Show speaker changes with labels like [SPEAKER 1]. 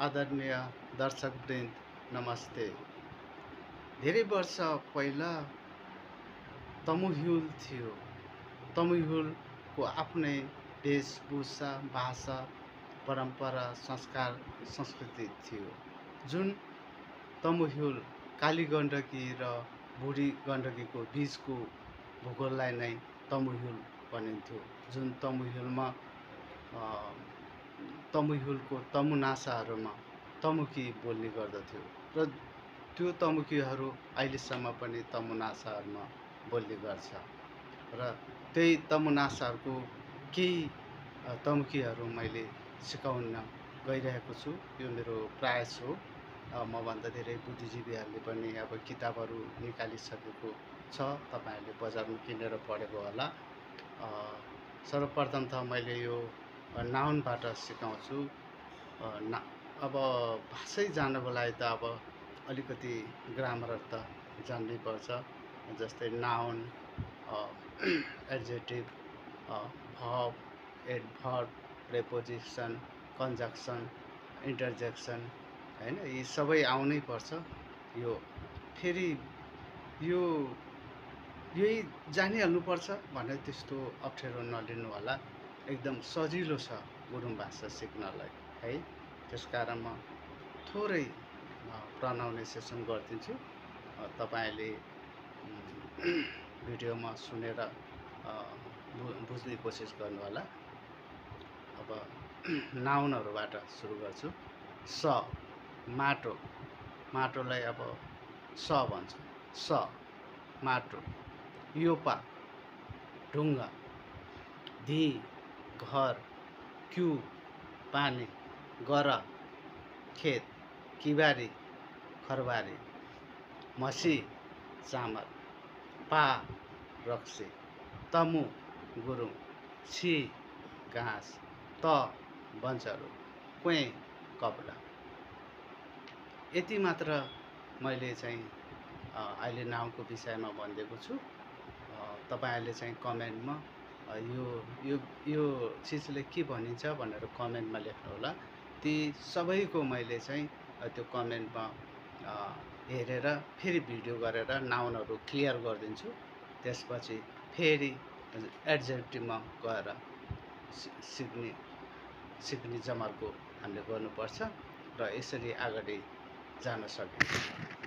[SPEAKER 1] आदरणीय दर्शकवृन्द नमस्ते। धेरै वर्ष पहिला तमुहुल थियो। तमुहुलको आफ्नै वेशभूषा, भाषा, परम्परा, संस्कार, संस्कृति थियो। जुन तमुहुल काली गण्डकी र बुढी गण्डकीको बीचको भूगोललाई नै तमुहुल भनिन्थ्यो। जुन तमुहुलमा तमुहुलको तमुनासाहरूमा तमुकी बोल्ने गर्दथ्यो र त्यो तमुकीहरू अहिलेसम्म पनि तमुनासाहरूमा बोल्ने गर्छ र त्यही तमुनासाहरूको केही तमुकीहरू मैले सिकाउन गइरहेको छु। यो मेरो प्रयास हो। मभन्दा धेरै बुद्धिजीवीहरूले पनि अब किताबहरू निकालिसकेको छ, तपाईँहरूले बजारमा किनेर पढेको होला। सर्वप्रथम त मैले यो नाउनबाट सिकाउँछु। अब भाषै जान्नको लागि त अब अलिकति ग्रामर त जान्नै पर्छ। जस्तै noun, adjective, verb, adverb, preposition, conjunction, interjection, हैन, यी सबै आउनै पर्छ। यो फेरि यही जानिहाल्नुपर्छ भनेर त्यस्तो अप्ठ्यारो नलिनु होला। एकदम सजिलो छ गुरुङ भाषा सिक्नलाई है। त्यसकारण म थोरै प्रनाउन्सिएसन गरिदिन्छु। तपाईँले भिडियोमा सुनेर बुझ्ने कोसिस गर्नु होला। अब नाउनहरूबाट सुरु गर्छु। स, माटो। माटोलाई अब स भन्छ। स, माटो। योपा, ढुङ्गा। धी, घर। क्यु, पानी। गर, खेत। किबारी, खरबारी। मसी, चामल। पा, रक्सी। तमु, गुरुङ। छि, घाँस। त, बन्चरो। क्वे, कपडा। यति मात्र मैले चाहिँ अहिले नाउनको विषयमा भनिदिएको छु। तपाईँहरूले चाहिँ कमेन्टमा यो चिजले के भनिन्छ भनेर कमेन्टमा लेख्नुहोला। ती सबैको मैले चाहिँ त्यो कमेन्टमा हेरेर फेरि भिडियो गरेर नाउनहरू क्लियर गरिदिन्छु। त्यसपछि फेरि एडजेक्टिभमा गएर सिक्ने जमर्को हामीले गर्नुपर्छ र यसरी अगाडि जान सकिन्छ।